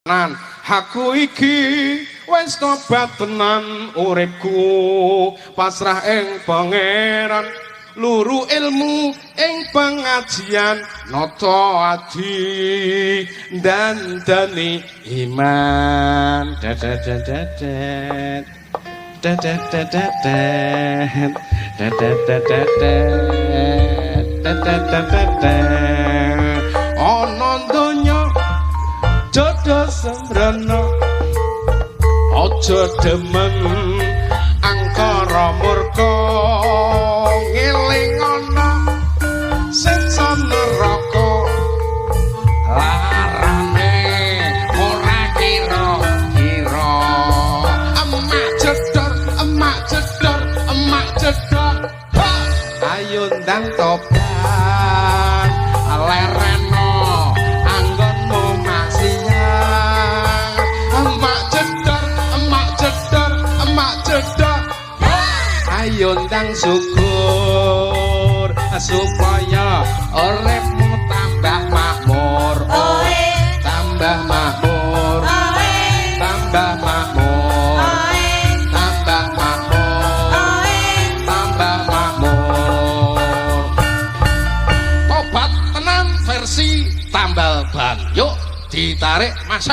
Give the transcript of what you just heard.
Tenan aku iki wis tobat tenan, uripku pasrah ing Pangeran, luru ilmu ing pengajian, nata adi dandani iman. Dadat dadat dadat dadat dadat dadat dadat dadat dadat. Ana donya jodoh sembrono, aja demen angkara murka, ngeling ana siksa neraka, larane ora kira-kira. Emak jedor, emak jedor, emak jedor, ha! Ayo ndang tobat, lereno anggonmu maksiat. Emak jedor, emak jedor, emak jedor, ha! Ayo ndang syukur supaya uripmu tambah makmur. Oe. Tambah makmur. Oe. Tambah makmur. Oe. Tambah makmur. Oe. Tambah makmur. Tobat tenan versi tambal ban. Yuk ditarik, Mas.